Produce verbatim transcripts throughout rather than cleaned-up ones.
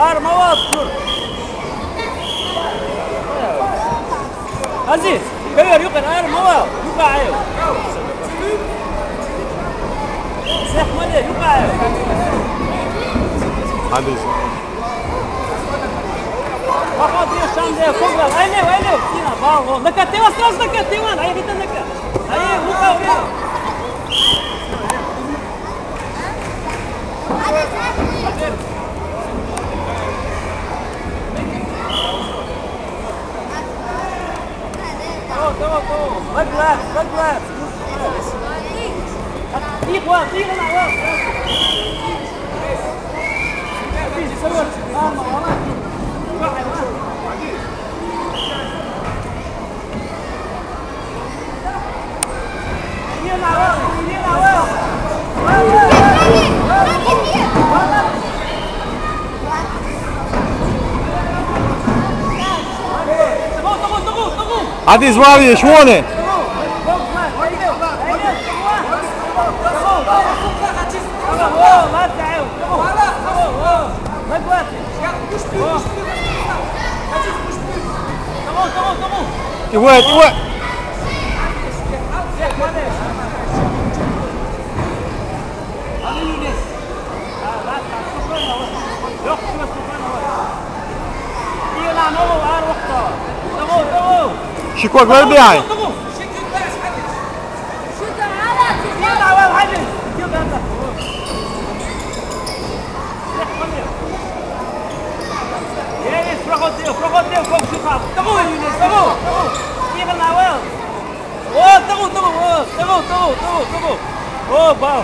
Ar ma wal, dur. Aziz, köver yukarı, ar ma wal. Yukarı. Zehmale, yukarı. Hadi. Bak, hadi, yaşam diye, kobra. Aylev, aylev. Sina, bal, o. Накатывай, сразу накатывай. Ай, это накат. Ай, ну-ка, ура. Go, go, go. Leg left, leg left. Tira, tira, tira. Hadi, Zwavi, još one. Иво, иво. Ши кок лар бяй. О, тыгъу, тыгъу, о, тыгъу, тыгъу, тыгъу, тыгъу, тыгъу. О, бал.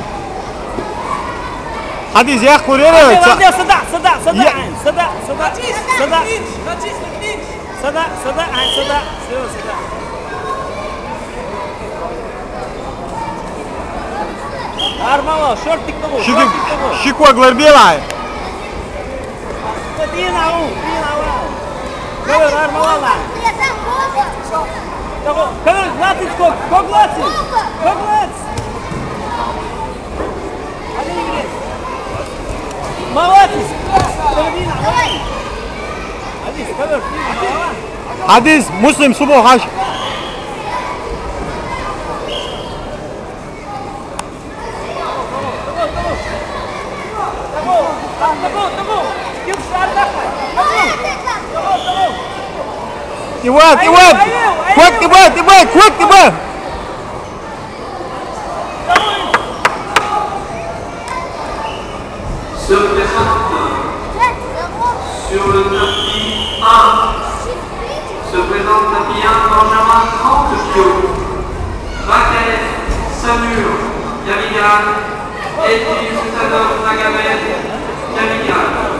Hadi, зяхъ курера. Hadi, hadi, сыда, сыда, сыда, ай, сыда, сыда, сыда. Сыда, сыда, ай, сыда. Всё, сыда. Армала, шортик тыгъу, шортик тыгъу. Ши кок лар бяй. Тыйын ау, тыйын ау. Кавер, армала. Кавер, латис кок, кок латис. Кок латис. Молодец. Адис, кавер, тыйын ау. Адис, Муслим, субо хаш. Иван, Иван! Quick, Иван, Иван, quick, Иван! Se présente sur le tapis un. Se présente tapis un, Benjamin, trente kilos. Michael Samur, Kamigal, et puis Sador Nagamed, Kamigal.